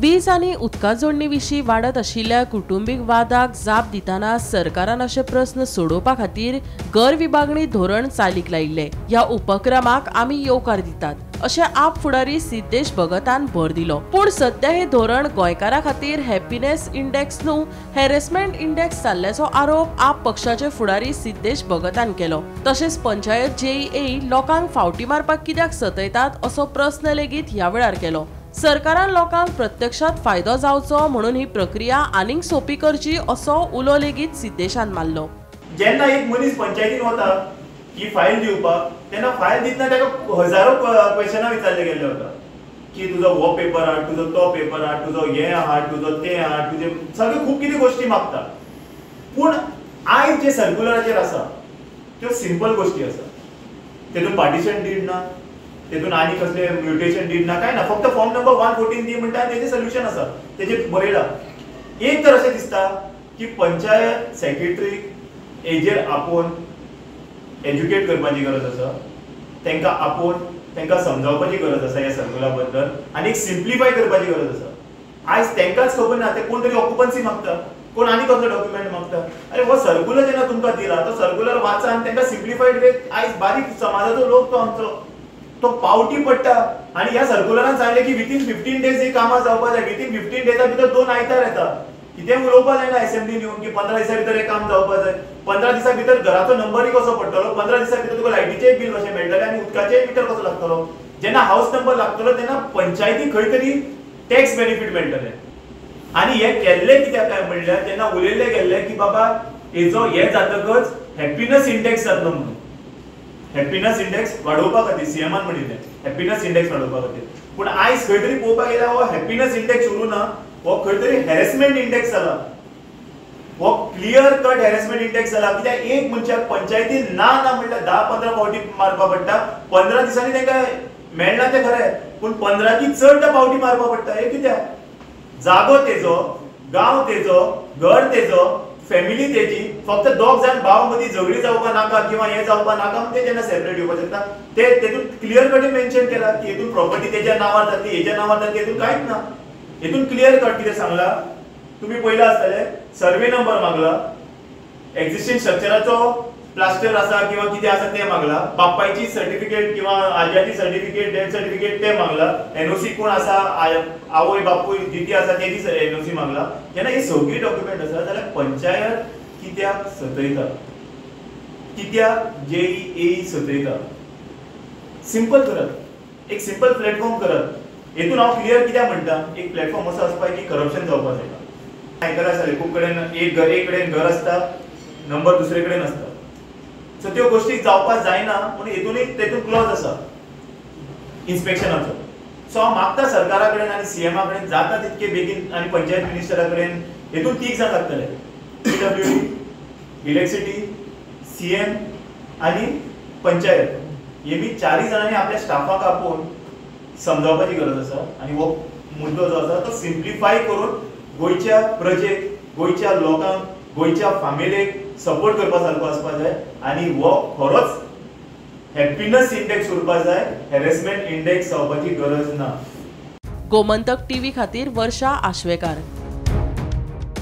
वीज आनी उदका जोडणी विशीं वाडत आशिल्ल्या कुटुंबीक वादाक जाप दितना सरकारान अशे प्रस्न सोडोवपा खातीर घर विभागणी धोरण चालीक लायिल्लें. ह्या उपक्रमाक आमी येवकार दितात अशें आप फुडारी सिद्धेश भगतान भर दिलो. पूण सध्या हे धोरण गोंयकारां खातीर हॅपीनेस इंडेक्स न्हू हॅरेसमेंट इंडेक्स जाल्ल्याचो आरोप आप पक्षाचे फुडारी सिद्धेश भगतान केलो. तशेंच पंचायत जेईए लोकांक फावटी मारपाक कित्याक सतयतात असो प्रस्न लेगीत ह्या वेळार केलो. सरकारान लोकांक प्रत्यक्षात फायदो जावचो म्हणून ही प्रक्रिया आनीक सोपी करची असो उलो लेगीत सिद्धेशान मारलो. जेन्ना एक मनीस पंचायतीन वता ही फायल दिवपाक तेन्ना फायल दितना ताका हजारो क्वेश्चनां विचारले गेल्ले वता की तुजो हो पेपर हाड, तुजो तो पेपर हाड, तुजो हे हाड, तुजो ते हाड, तुजे सगळे खूब कितें गोश्टी मागता. पूण आयज जे सर्क्युलराचेर आसा त्यो सिंपल गोश्टी आसा. तेतून पार्टिशन did ना, तेतून आनी कसले म्युटेशन did ना, कांय ना. फक्त फॉर्म नंबर 114 दी म्हणटा आनी तेजें सोल्युशन आसा, तेजेर बरयलां. एक तर अशें दिसता की पंचायत सेक्रेटरीक हेजेर आपोवन एज्युकेट करपाची गरज आसा, तांकां आपोवन तांकां समजावपाची गरज आसा ह्या सर्कुला बद्दल आनी एक सिम्प्लिफाय करपाची गरज आसा. आयज तांकांच खबर ना, ते कोण तरी ऑक्युपन्सी मागता, कोण आनी कसलो डॉक्युमेंट मागता. अरे हो सर्कुलर जेन्ना तुमकां दिला तो सर्कुलर वाचा आनी तांकां सिम्प्लिफायड वे. आयज बारीक समाजाचो लोक तो आमचो, तो पावटी पडटा. आनी ह्या सर्कुलरान सांगलें की विथीन 15 डेज ही कामां जावपा जाय. विथीन 15 डेजा भितर 2 आयतार येता, कितें उलोवपा जायना असेंब्लीन येवन की 15 दिसां भितर हें काम जावपा जाय. 15 दिसां भितर घराचो नंबरय कसो पडटलो, 15 दिसां भितर तुका लायटीचें बील कशें मेळटलें आनी उदकाचें मिटर कसो लागतलो. जेन्ना हावस नंबर लागतलो तेन्ना पंचायती खंय तरी टॅक्स बेनिफीट मेळटलें. आनी हें केल्लें कित्याक काय म्हणल्यार जेन्ना उलयल्लें गेल्लें की बाबा हेजो हें जातकच हॅपीनस इंडेक्स जातलो म्हणून, हॅपीनस इंडेक्स वाडोवपा खातीर सीएमान म्हणिल्लें हॅपीनस इंडेक्स वाडोवपा खातीर. पूण आयज खंय तरी पळोवपाक गेल्यार हो हॅपीनस इंडेक्स उरूं ना, हो खंय तरी हॅरेसमेंट इंडेक्स जाला. हो क्लियर कट हॅरेसमेंट इंडेक्स जाला. कित्याक एक मनशाक पंचायतीन ना ना म्हणल्यार 10-15 फावटी मारपा पडटा. 15 दिसांनी तांकां मेळना तें खरें, पूण 15 चड फावटी मारपा पडटा. हें कित्याक? जागो तेजो, गांव तेजो, घर तेजो, फॅमिली तेजी, फक्त 2 जाण भाव मदीं झगडी जावपा नाका किंवा हें जावपा नाका म्हण ते जेन्ना सेपरेट येवपाक शकता. ते तेतून क्लियर कट मेन्शन केला की हेतून प्रॉपर्टी तेज्या नांवार जातली, हेज्या नांवार जातली, हेतून कांयच ना. हेतून क्लियर कट कितें सांगला तुमी पळयलां आसतलें. सर्वे नंबर मागला, एक्झिस्टिंग स्ट्रक्चराचो प्लास्टर आसा किंवा कितें आसा तें मागला, बापायची सर्टिफिकेट किंवा आज्याची सर्टिफिकेट, डेथ सर्टिफिकेट तें मागला, एनओसी कोण आसा, आवय बापूय जिती आसा तेजी एनओसी मागला. जेन्ना हे सगळी डॉक्युमेंट आसा जाल्यार पंचायत कित्याक सतयता, कित्याक जेईए सतयता? सिंपल करात, एक सिंपल प्लॅटफॉर्म करात. हेतून हांव क्लियर कित्याक म्हणटा, एक प्लॅटफॉर्म असो आसपा की करप्शन जावपाक जायना. आयकलां आसतलें खूब कडेन एक घर, एक कडेन घर आसता, नंबर दुसरे कडेन आसता. सो त्यो गोश्टी जावपाक जायना म्हणून हेतूनय तेतून क्लॉज आसा इन्स्पेक्शनाचो. सो हांव मागता सरकारा कडेन आनी सीएमा कडेन जाता तितके बेगीन आनी पंचायत मिनिस्टरा कडेन, हेतून 3 जाण लागतले, पीडब्ल्यूडी, इलेक्ट्रिसिटी, सीएम आनी पंचायत. हे बी 4 जाणांनी आपल्या स्टाफाक आपोवन समजावपाची गरज आसा. आनी हो मुद्दो जो आसा तो सिम्प्लिफाय करून गोंयच्या प्रजेक, गोंयच्या लोकांक, गोंयच्या फामिलीक सपोर्ट करपा सारको आसपा जाय. आनी हो खरोच हॅपीनस इंडेक्स उरपा जाय, हॅरेसमेंट इंडेक्स जावपाची गरज ना. गोमंतक टीव्ही खातीर वर्षा आश्वेकार.